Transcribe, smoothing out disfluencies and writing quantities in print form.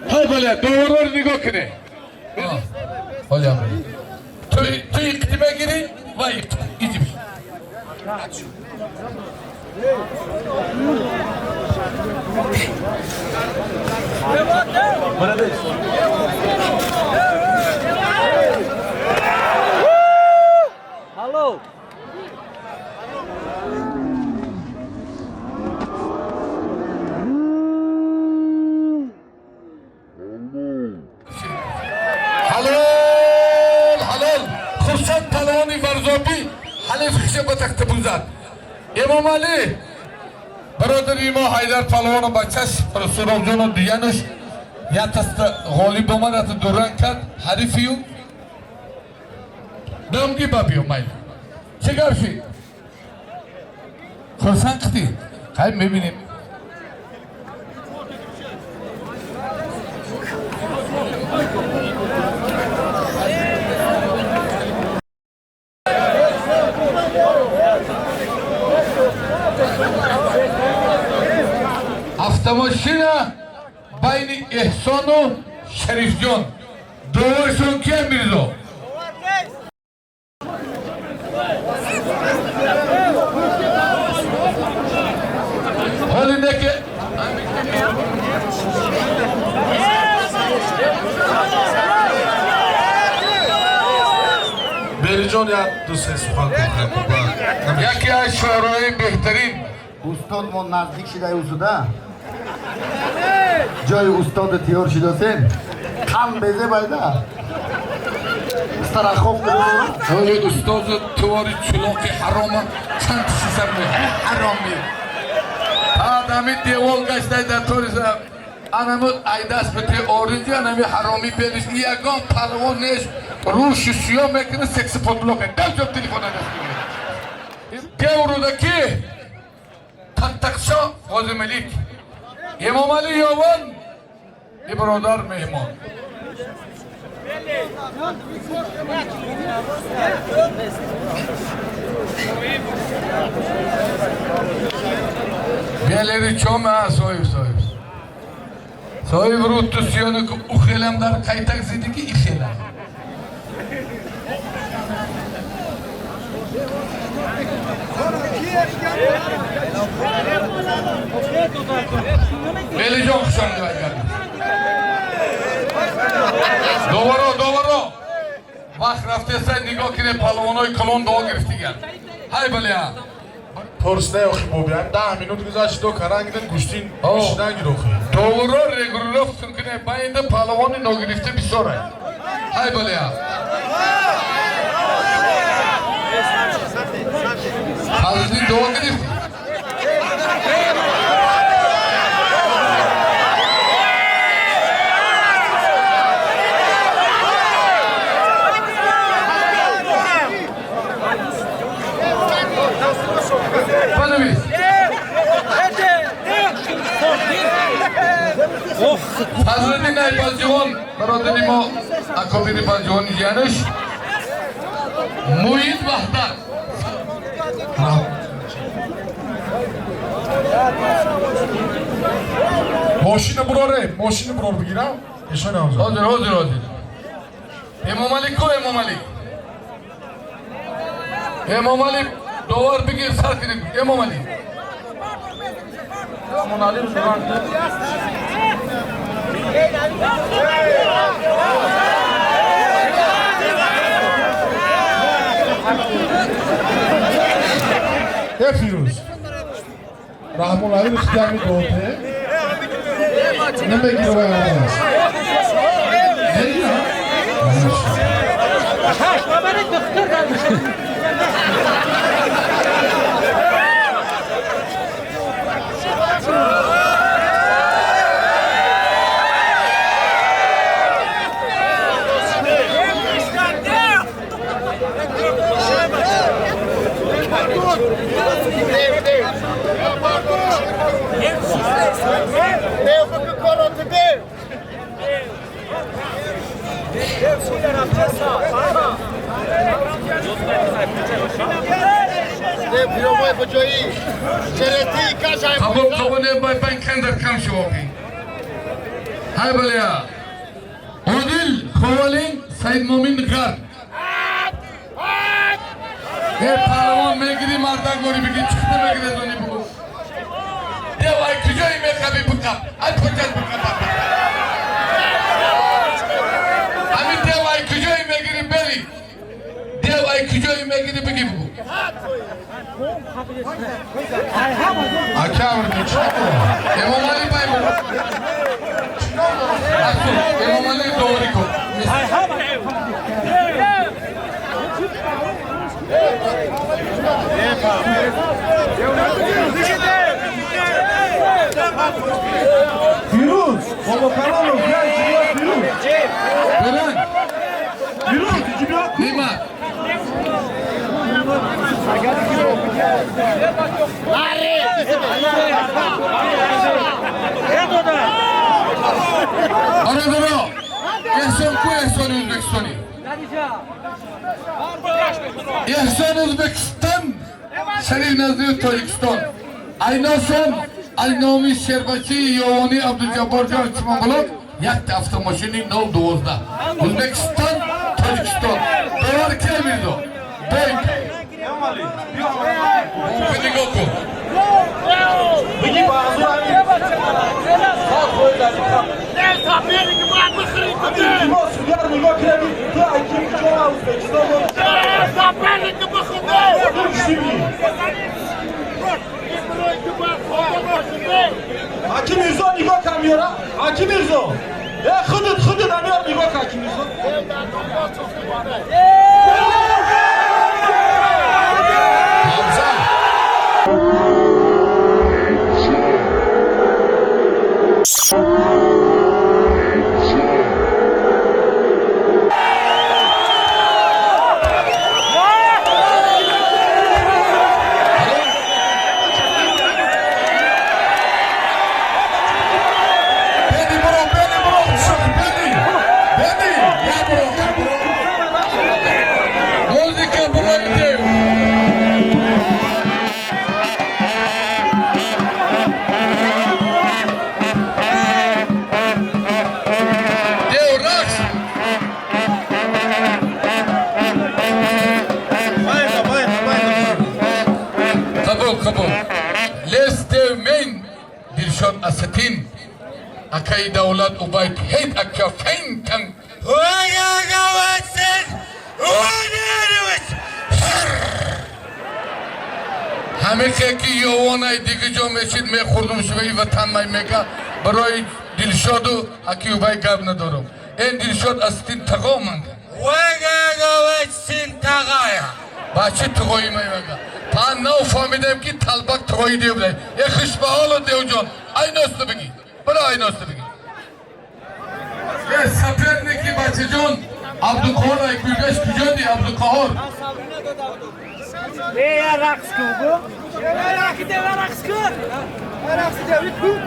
Ҳай бале, доварро нигоҳ кунед. Ҳолям. Ту иқти мегирӣ ва иқти. Иди. Алло. Ҳалол, ҳалол. Хурсанд палвони Варзобӣ ҳалиф хиша ба тахта бузад. Эмомалӣ бародари мо Ҳайдар палвону бачаш Суробҷону диянуш як таста ғолиб омад, ята дуранг кард ҳарифию дамги ба биё майли. Чӣ гап шид? Хурсанд қидӣ? Қайб мебинем. Автомашина байни Эҳсону Шарифҷон. Доваршон кия, Мирзо? Ҳоли неке. Бериҷон як ду се сухан гуфтам. Яке аз шоирои беҳтарин. Устод мо наздик шидай усуда. Ҷои устода тиёр шидосем. Қам безе байда. Страховка. Ҳоли устозу тувори чулоқи ҳарома чанд сисар ҳароми. Адами девол гаштай дар ториза. Анамуд айдаст бите оринҷи анами ҳароми белиш ягон палвон нест. Рӯши сиё мекунад секси подлока. Дай ҷоб телефона даст мегирад. Геврудаки Тантақшо Ғозималик Эмомалӣ Ёвон и бародар меҳмон. Белери чома соҳиб соҳиб. Соҳиб рӯту сиёну ки ухелам дар қайтак зиди ки ихелам. Белиҷон хуш омадед. Доваро, доваро. Вақт рафтеса нигоҳ кунед палвонои калон дуо гирифтиган. Ҳай балия. Торсне охи бобиам 10 минут гузашт до карангиден гӯштин шидан гирохи. Доваро регулировка кунед байнда палвони ногирифта бисёре. Ҳай балия. Фазли дуо гирифт. Банавис. Фазлиддин ай Панҷуон бародари мо акобири Панҷуони ҷиянаш Муид Ваҳдат. Мошина буроре, мошина бурор бигирам. Ишон ҳамза. Ҳозир, ҳозир, ҳозир. Эмомалӣ ку Эмомалӣ? Эмомалӣ довар бигир сар кунед. Эмомалӣ. Амонали дуран. Э Фирӯз. Раҳмон Али хидами доте. Намегира вай омадааст. Мегира? Қабул қабул бай бай кандар кам шувоқи. Ҳай баля. Одил Ховалин Саид Момин Ғарб. Э паҳлавон мегири мардак бори бигӣ чиқта мегире зони бугу. Дев ай куҷои мехаби биқаб? Ай почат биқаб. Ҳамин дев ай куҷои мегири бери. Дев ай куҷои мегири бигӣ бугу. Ака Амир чӣ дорад? Эмомалӣ бай бугу. Эмомалӣ доварӣ кун. Фирӯз, Бобокалонов, я ҷибиё Фирӯз. Беран. Фирӯз, ҷибиё ку. Нима. Бародаро, Эҳсон ку Эҳсони Ӯзбекистонӣ? Эҳсон Ӯзбекистон, Шариф Назиров Тоҷикистон. Айносон аз номи шербачии Ёвонӣ Абдуҷабборҷон Чумоқулов якта автомошини 012. Ӯзбекистон, Тоҷикистон. Довар ки Мирзо? Бойка. Нигоҳ кун. Бигӣ ба ҳазур ҳамин. Илтимос, судьяро нигоҳ кунед, ту аки куҷо Ӯзбекистон ту киши бигӣ. Аки Мирзо нигоҳ кун миёра. Аки Мирзо. Э худат худат амиёр нигоҳ кун Аки Мирзо. Ҳамза. Бени бро, бени бро, бени, бени, я бро, я бро. Музыка бро, Дев рақс. Майда, майда, майда. Қабул, қабул. Лес дев мен Дилшод Асатин. Акаи Давлат Убайд ҳейт ака фейнтан. Ҳамихе ки ёвонай диги ҷо мешид мехӯрдум шуваи ватан май мега барои Дилшоду аки Убай гап надорам. Эн Дилшод Асатин тағо манга. Бачи туғои май мега. Та нав фаҳмидем ки талбак туғои девлай. Э хушбаҳоло девҷон. Айносту бигӣ. Бара айносту бигӣ. Э соперники бачаҷон Абдуқаҳор ай гулгаш куҷо ди Абдуқаҳор? Я рақс кун бу. Рақс кун. Рақс кун.